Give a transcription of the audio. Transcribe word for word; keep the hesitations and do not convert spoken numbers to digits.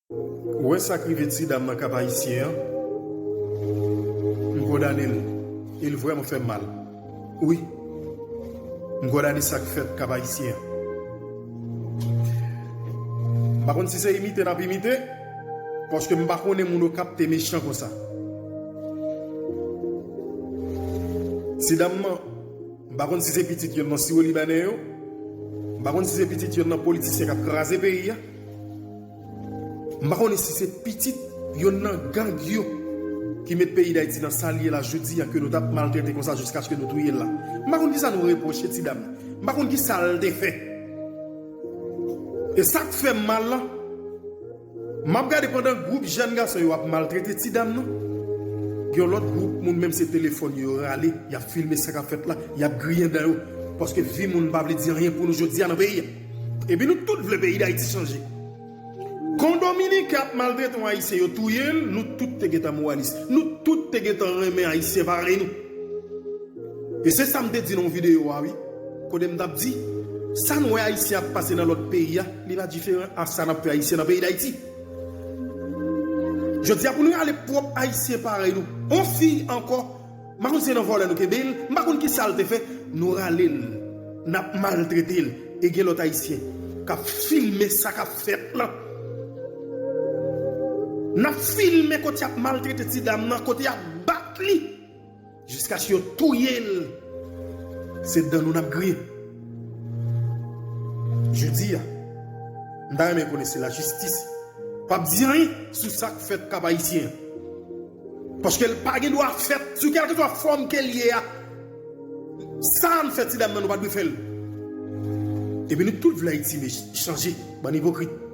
Ou wè sa k rive ti dam nan Kap Ayisyen an? M kondane l. E l vrèman fè m mal. Wi. M kondane sa k fèt Kap Ayisyen an. M pa konn si se imite n ap imite, paske m pa konnen moun Okap te mechan konsa. Ti dam nan, m pa konn si se pitit yonn nan siwo libanè yo, m pa konn si se pitit yonn nan politisyen k ap kraze peyi a. M pa konnen si se pitit yonn nan gang yo ki met peyi Dayiti nan sa l ye la jodi a, ke nou t ap maltrete konsa jiskaske nou touye l la. M pa konn kisa nou repwoche ti dam nan. M pa konn kisa l te fè. E sa k fè m mal la, m ap gade pandan gwoup jèn gason yo ap maltrete ti dam nan, gen yon lòt gwoup moun menm se telefòn yo yo rale, y ap filme sa k ap fèt la, y ap griyen dan yo. Paske vi moun pa vle di anyen pou nou jodi a nan peyi a. Epi nou tout vle peyi Dayiti chanje. Kon Dominiken ap maltrete yon Ayisyen, yo touye l, nou tout te gentan moralis. Nou tout te gentan renmen Ayisyen parèy nou. E se sa m te di nan yon videyo a, wi. Kote m t ap di, sa n wè Ayisyen ap pase nan lòt peyi a, li pa diferan a sa n ap fè Ayisyen nan peyi Dayiti. Jodi a, pou nou rale pwòp Ayisyen parèy nou, on fi ankò, m pa konn si se nan vòlè nou kenbe l, m pa konn kisa l te fè, nou rale l, n ap maltrete l, e gen lòt Ayisyen k ap filme sa k ap fèt lan. N ap filme kote y ap maltrete ti dam nan, kote y ap bat li, jiskaske yo touye l. Se dan nou n ap griyen. Jodi a, m ta renmen konnen si lajistis p ap di anyen sou sa k fèt Kap Ayisyen an. Paske l pa gen dwa fèt sou kèlkeswa fòm ke l ye a. Sa n fè ti dam nan, nou pa dwe fè l. Epi nou tout vle Ayiti chanje, bann ipokrit.